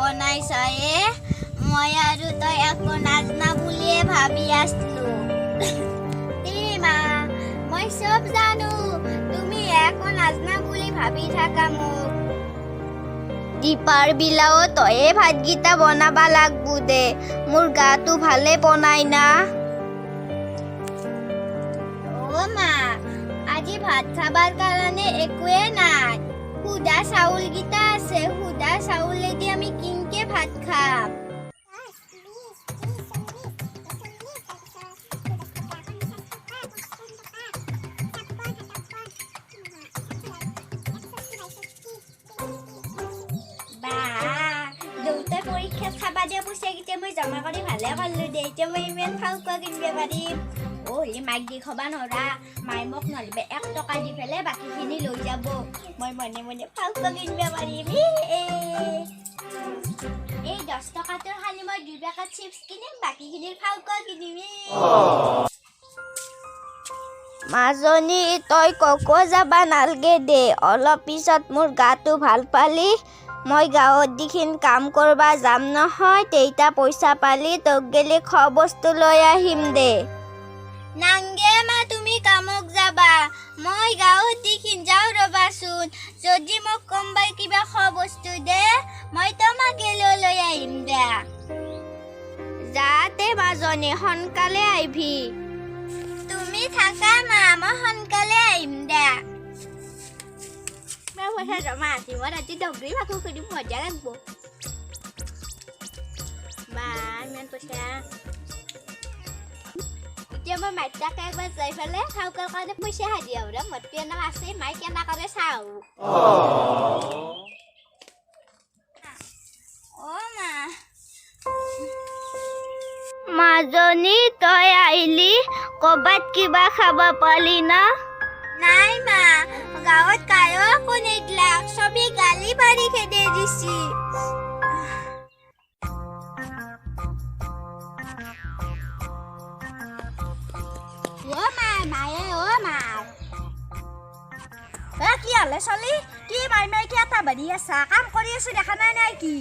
বনাইছ এ? মই আৰু তই একো নাজনা বুলিয়ে ভাবি আছিলো। এই মা, মই চব জানো, তুমি একো নাজনা বুলি ভাবি থাকা মোক। দীপাৰ বিলাও তয়ে ভাতকেইটা বনাবা লাগবো দে, মোৰ গাটো ভালে বনাই না। অ' মা, আজি ভাত খাবাৰ কাৰণে একোৱে নাই, সুদা চাউলকেইটা আছে। সুদা চাউলেদি আমি কিনকে ভাত খাম? বা, দেউতাই পৰীক্ষাত খাবা দিয়া পইচাকেইটা মই জমা কৰি ভালে কৰিলো দে। এতিয়া মই ইমান ফাউকা কিনিব পাৰিম। অ' হ'লে মাইক দি খাবা নৰা, মায়ে মোক নহ'লে 1 টকা দি পেলাই বাকীখিনি লৈ যাব। মই মনে মনে ফাউকা কিনিব পাৰিম। এই 10 টকাটোৰ খালি মই দুই পেকেট চিপছ কিনিম, বাকীখিনিৰ ফাউকা কিনিম। মাজনী, তই ককো যাবা নালগে দে। অলপ পিছত মোৰ গাটো ভাল পালি মই গাঁৱত দিখিন কাম কৰবা যাম নহয়, তেইতা পইচা পালি তোক গেলি খোৱা বস্তু লৈ আহিম দে। নাংগে মা, তুমি কামক যাবা, মই গাঁৱত দিখিন যাওঁ ৰবাচোন। যদি মোক কোনোবাই কিবা খোৱা বস্তু দে, মই তোমাক গেলেও লৈ আহিম দে। যাতে মাজনী, সোনকালে আহিবি। তুমি থাকা মা, মই সোনকালে আহিম দে। মই পইচা জমা আছে, মই ৰাতি ডগৰি ভাকো কৰি মজা লাগব। বা, ইমান পইচা! এতিয়া মই মাইতাকে একবাৰ যাই পেলাই খাওকাৰ কাৰণে পইচা সাজি আহো ৰ। মদ পিয়ানো আছে, মাই কেনা কৰে চাওঁ। অ' মা। মাজনী, তই আহিলি, ক'বাত কিবা খাব পালি না? নাই মা, গাঁৱত কাৰো একো নিদিলাক, চবেই গালি পাৰি খেদি দিছি। অ' মা, মায়ে, অ' মা। এ, কি হলে চলি? কি মাই মাই কি এটা বাঢ়ি আছা? কাম কৰি আছো, দেখা নাই নাই কি?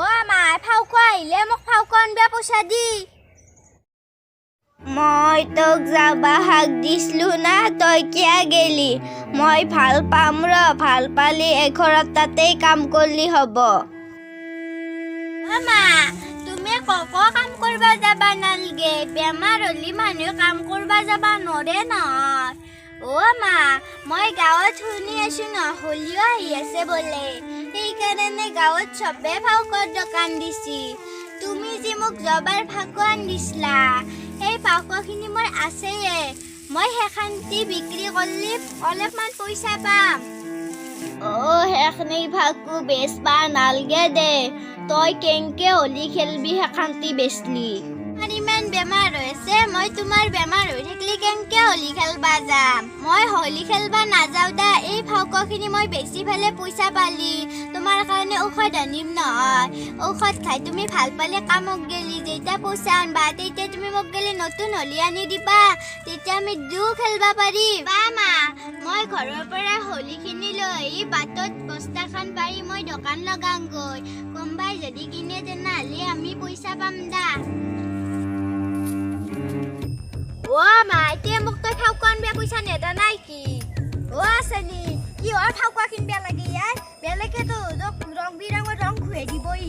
অ' মা, ফাউকা আহিলে মোক ফাউকা আনবা পইচা দি। মই তোক যাবা হাক দিছিলো না, তই কিয় গেলি? মই ভাল পাম ৰ, ভাল পালি এঘৰত তাতেই কাম কৰলি হ'ব। অ' মা, তুমি কক কাম কৰবা যাবা নালগে, বেমাৰ হলি মানুহে কাম কৰবা যাবা নৰে নহয়। অ' মা, মই গাঁৱত শুনি আছো ন, হোলীও আহি আছে বোলে, সেইকাৰণে গাঁৱত চবে ফাউকৰ দোকান দিছি। তুমি যি মোক যোৱাবাৰ ফাকুৱা দিছিলা, সেই ফাকুৱাখিনি মোৰ আছেয়ে। মই সেইখানটি বিক্ৰী কৰিলে অলপমান পইচা পাম। অ', সেইখিনি ফাকু বেচবা নালগে দে। তই কেনকে হোলী খেলবি সেইখানটি বেচলি? তোমাৰ ইমান বেমাৰ হৈ আছে, মই তোমাৰ বেমাৰ হৈ থাকিলে কেনকে হোলী খেলবা যাম? মই হোলী খেলবা নাযাওঁ দা। এই ফাকুৱাখিনি মই বেচি পেলাই পইচা পালি তোমাৰ কাৰণে ঔষধ আনিম নহয়। ঔষধ খাই তুমি ভাল পালে কামক গেলি যেতিয়া পইচা আনবা, তেতিয়া তুমি মোক গেলি নতুন হোলী আনি দিবা, তেতিয়া আমি দুয়ো খেলবা পাৰিম। বা মা, মই ঘৰৰ পৰা হোলীখিনি লৈ আহি বাটত বস্তাখন পাৰি মই দোকান লগামগৈ। কোনোবাই যদি কিনে তেনেহ'লে আমি পইচা পাম দা। অ' মা, এতিয়া মোক তই ফাকুৱা আনবা পইচা নেদা নাই কি? অ' আছেনি, কিহৰ ফাকুৱা কিনবা লাগে ইয়াৰ? বেলেগেতো তোক ৰং বিৰঙৰ ৰং খুৱাই দিবই,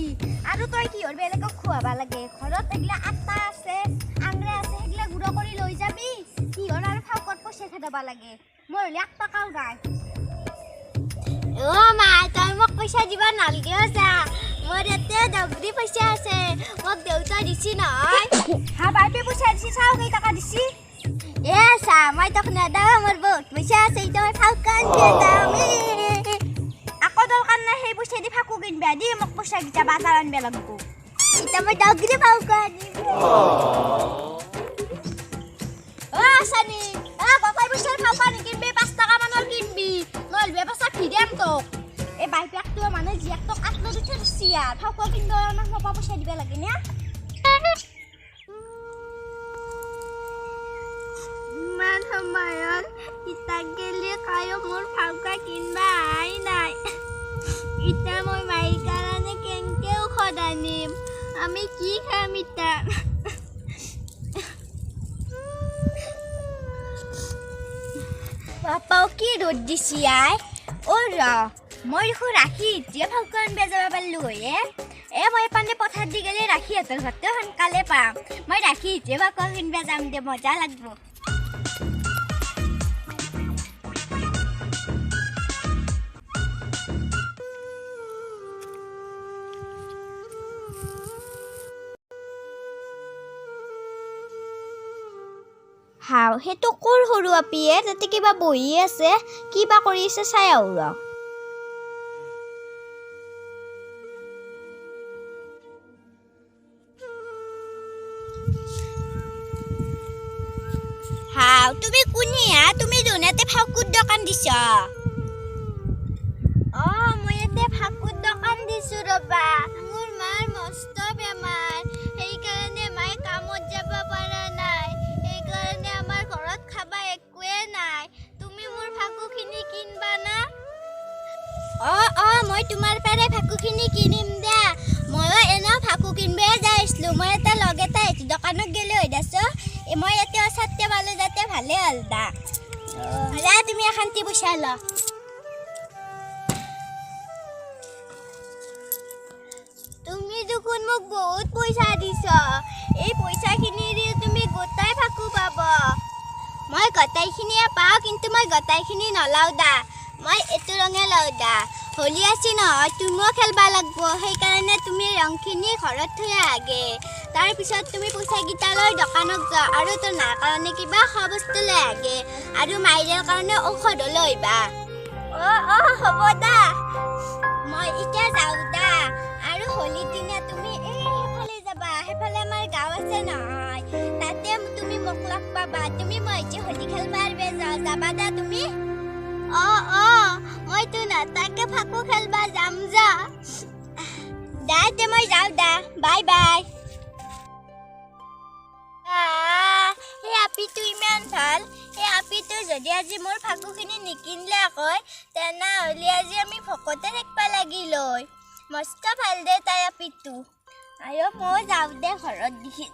আৰু তই কিহৰ বেলেগক খুৱাবা লাগে? ঘৰত এইগিলা আটা আছে, আংৰা আছে, সেইগিলা গুড়া কৰি লৈ যাবি। কিহৰ আৰু ফাকুৱাত পইচা খেদাবা লাগে? মোৰ হ'লে 1 টকাও নাই। অ' মা, তই মোক পইচা দিব নালগে যা। মোৰ ইয়াতে দগৰি পইচা আছে, মোক দেউতাই দিছি নহয়। হা, বাইপে পইচা দিছি? চাওঁ, কেইটকা দিছি। এ চা, মই তোক নেদাওঁ, মোৰ বহুত পইচা আছে, এতিয়া মই ফাকুৱা আনবা যাম। আকৌ দৰকাৰ নাই সেই পইচা দি ফাকু কিনবা দি। মোক পইচা কেইটা, বাজাৰ আনবা লাগব। এতিয়া মই দগৰি ফাকুৱা আনিম। অ' আচানি, অ', গোটাই পইচাৰ ফাকুৱা নিকিনবি, 5 টকা মানৰ কিনবি, নহ'লে পাছত ভিৰাম তোক। এই বাইপেকটো মানে জীয়েকটোক আঁতৰি থৈ দিছি, আৰু ফাকুৱা কিনিব আমাক পইচা দিব লাগে না। ইমান সময় হ'ল, ইতাক গেলি কায়ো মোৰ ফাকুৱা কিনবা আহাই নাই। ইতা মই মাইকা ঔষধ আনিম, আমি কি খাম ইতা? পাপাও কি ৰ'দ দিছি আই। অ' ৰ, মই দেখোন ৰাখি এতিয়া ফাকুৱা আনিব যাব পাৰিলোঁ হয়। এ মই পানে পথাৰ দি গ'লে ৰাখীহঁতৰ ঘৰতে সোনকালে পাম। মই ৰাখি এতিয়া ফাকুৱা কিনিব যাম দে, মজা লাগব। হাও, সেইটো ক'ৰ সৰু আপিয়ে তাতে কিবা বহি আছে, কিবা কৰি আছে চাই আহো ৰ। হাও, তুমি কোনি হা? তুমি দেখোন ইয়াতে ফাকুৰ দোকান দিছ। অ' মই ইয়াতে ফাকুৰ দোকান দিছো ৰবা। মোৰ মাৰ মস্ত বেমাৰ, সেইকাৰণে মায়ে কামত যাব পৰা নাই, সেইকাৰণে আমাৰ ঘৰত খাবা একোৱে নাই। তুমি মোৰ ফাকুখিনি কিনবা না? অ' অ' মই তোমাৰ পৰাই ফাকুখিনি কিনিম দে। ময়ো এনেও ফাকু কিনিবই যাই আছিলোঁ। মই এটা লগ এটা এইটো দোকানত গ'লে হৈ দেছ, মই ইয়াতে ওচৰতে পালোঁ যাতে ভালে হ'ল দা। যা তুমি এখানটি পইচা ল। তুমি দেখোন মোক বহুত পইচা দিছ, এই পইচাখিনি দি তুমি গোটাই ফাকু পাব। মই গোটাইখিনিয়ে পাওঁ, কিন্তু মই গোটাইখিনি নলওঁ দা, মই এইটো ৰঙে লওঁ দা। হোলী আছে নহয়, তুমিও খেলবা লাগব, সেইকাৰণে তুমি ৰংখিনি ঘৰত থৈ আহাগে। তাৰপিছত তুমি পইচাকেইটা লৈ দোকানত যোৱা আৰু তোৰ মাৰ কাৰণে কিবা খোৱা বস্তু লৈ আহাগে আৰু মাইৰেৰ কাৰণে ঔষধো লৈ আহিবা। অ' অ' হ'ব দা, মই এতিয়া যাওঁ দা। আৰু হোলীৰ দিনা তুমি এই সেইফালে যাবা, সেইফালে আমাৰ গাঁও আছে নহয়, তাতে তুমি মোক লগ পাবা। তুমি মই এতিয়া হোলী খেলবা যাবা দা তুমি? অ' অ' মইতো নাতাকে ফাকু খেলবা যাম যা। দা তে মই যাওঁ দা, বাই বাই। সেই আপিটো ইমান ভাল, সেই আপিটো যদি আজি মোৰ ফাকুখিনি নিকিনিলে হয়, তেনেহ'লে আজি আমি ভোকতে থাকিব লাগিল হয়। মস্ত ভাল দে তাই আপিটো। আৰু মই যাওঁ দে ঘৰত দেখি।